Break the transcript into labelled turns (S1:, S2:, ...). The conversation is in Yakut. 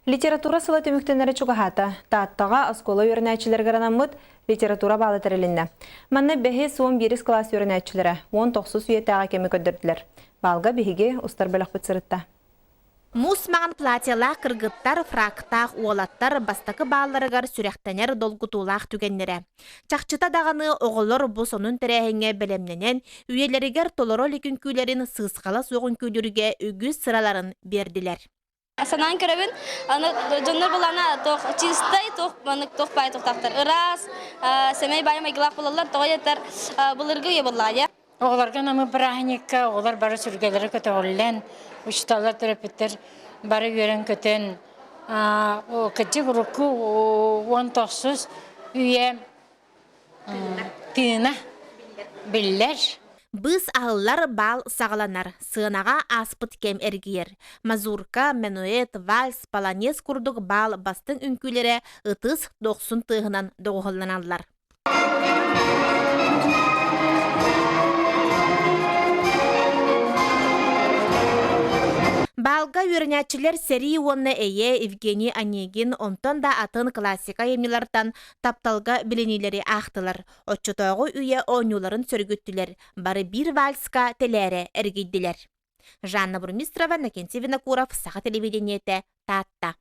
S1: Литература сыла түмүктэнэрэ чугаһаата. Тааттаҕа оскуола үөрэнээччилэригэр анаммыт литература баала тэрилиннэ. Манна бэһис, 11 кылаас үөрэнээччилэрэ 19 үйэтээҕи кэми көрдөрдүлэр. Баалга биһиги устар бөлөхпүт сырытта.
S2: Муус маҥан платьелаах кыргыттар, фрактаах уолаттар бастакы баалларыгар сүрэхтэнэр долгутуулаах түгэннэрэ. Чахчыта даҕаны оҕолор бу сонун тэрээһиҥҥэ бэлэмнэнэн, үйэлэригэр толоро илик үҥкүүлэрин сыысхала суох үҥкүүлүүргэ үгүс сыраларын биэрдилэр.
S3: Санаан көрөбүн, аны дьоннор булана туох чистай, туох маннык туох баай туохтаахтар. Ыраас, сэмэй баай майгылаах буолаллар, тоҕо диэтэр былыргы үйэ буоллаҕа дии.
S4: Оҕолорго намы бырааһынньыкка оҕолор бары сүргэлэрэ көтөҕүллэн, учууталлар, төрөппүттэр бары үөрэн-көтөн, кырдьык урукку 19 үйэ тыына биллэр.
S2: Быыс аһыллар, баал саҕаланар, сыанаҕа ааспыт кэм эргийэр. Мазурка, менуэт, вальс, полонез курдук баал бастыҥ үҥкүүлэрэ ытыс дохсун тыаһынан доҕуһуолланаллар. Баалга үөрэнээччилэр Сэрии уонна эйэ Евгений Онегин, онтон да атын классика айымньылартан тапталга билиниилэри аахтылар, оччотооҕу үйэ оонньууларын сөргүттүлэр, бары биир вальска тэлээрэ эргийдилэр. Жанна Бурмистрова, Накентий Винокуров, Саха телевидениетэ, Таатта.